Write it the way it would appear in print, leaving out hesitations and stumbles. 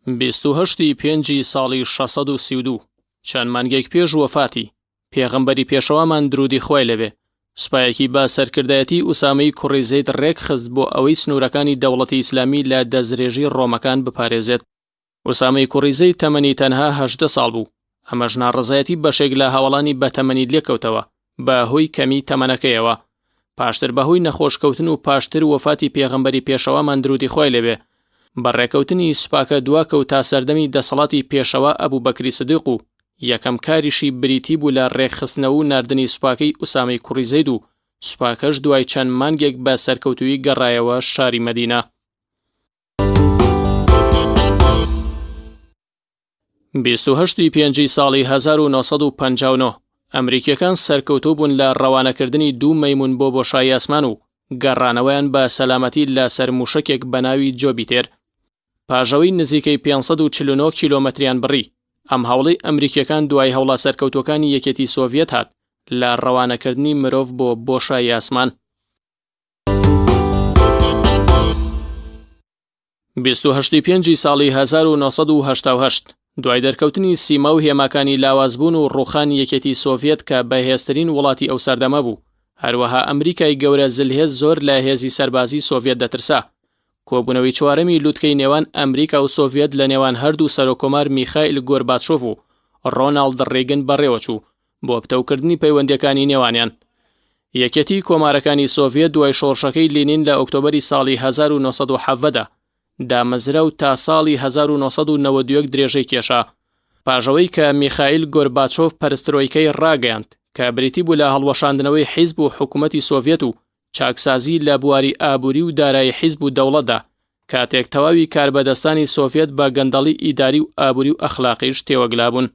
28 ی پێنجی ساڵی 632، چەند مانگێک پێش وەفاتی، پێغەمبەری پێشەوامان درودی خوای لێبێ، سوپایەکی بە سەرکردایەتی ئوسامەی کوڕی زەید ڕێکخست بۆ ئەوەی سنوورەکانی دەوڵەتی ئیسلامی لە دەستدرێژی ڕۆمەکان بپارێزێت. ئوسامەی کوڕی زەید تەمەنی تەنها 18 ساڵ بوو، ئەمەش ناڕەزایەتی بەشێک لە هاوەڵانی بەتەمەنی لێکەوتەوە بە هۆی کەمی تەمەنەکەیەوە. پاشتر بە هۆی نەخۆشکەوتن و پاشتر وەفاتی پێغەمبەری پێشەوامان درودی خوای لێبێ، بە ڕێکەوتنی سوپاکە دواکەوت تا سەردەمی دەسەڵاتی پێشەوا ئەبوبەکری سدیق و یەکەم کاریشی بریتی بوو لە ڕێکخستنەوە و ناردنی سوپاکەی ئوسامەی کوڕی زەید و سوپاکەش دوای چەند مانگێک بە سەرکەوتوویی گەڕایەوە شاری مەدینە. 28 ی پێنجی ساڵی 1959 ئەمریکیەکان سەرکەوتوو بوون لە ڕەوانەکردنی دوو مەیمون بۆ بۆشایی ئاسمان و گەڕانەوەیان بە سەلامەتی لە سەر موشەکێک بە ناوی جۆبیتێر. پاژەوەی نزیکەی 549 کیلۆمەتریان بڕی. ئەم هەوڵەی ئەمریکیەکان دوای هەوڵە سەرکەوتووەکانی یەکێتی سۆڤیەت هات لە ڕەوانەکردنی مرۆڤ بۆ بۆشایی ئاسمان. 28 ی پێنجی ساڵی 1988 دوای دەرکەوتنی سیما و هێماکانی لاوازبوون و ڕووخانی یەکێتی سۆڤیەت کە بەهێزترین وڵاتی ئەو سەردەمە بوو، هەروەها ئەمریکای گەورە زلهێز زۆر لە هێزی سەربازی سۆڤیەت دەترسا. کۆبوونەوەی چوارەمی لوتکەی نێوان ئەمریکا و سۆڤیەت لە نێوان هەردوو سەرۆککۆمار میخائیل گۆرباچۆڤ و ڕۆناڵد ڕیگن بەڕێوەچوو بۆ پتەوکردنی پەیوەندییەکانی نێوانیان. یەکێتیی کۆمارەکانی سۆڤیەت دوای شۆڕشەکەی لینین لە ئۆکتۆبەری ساڵی 1917 دامەزرا و تا ساڵی 1991 درێژەی کێشا. پاش ئەوەی کە میخائیل گۆرباچۆڤ پەرسترۆیکەی ڕاگەیاند کە بریتی بوو لە هەڵوەشاندنەوەی حیزب و حکوومەتی سۆڤیەت و چاکسازی لە بواری ئابووری و دارایی حیزب و دەوڵەتدا، کاتێک تەواوی کاربەدەستانی سۆڤیەت بە گەندەڵی ئیداری و ئابووری و ئەخلاقیش تێوەگلابوون.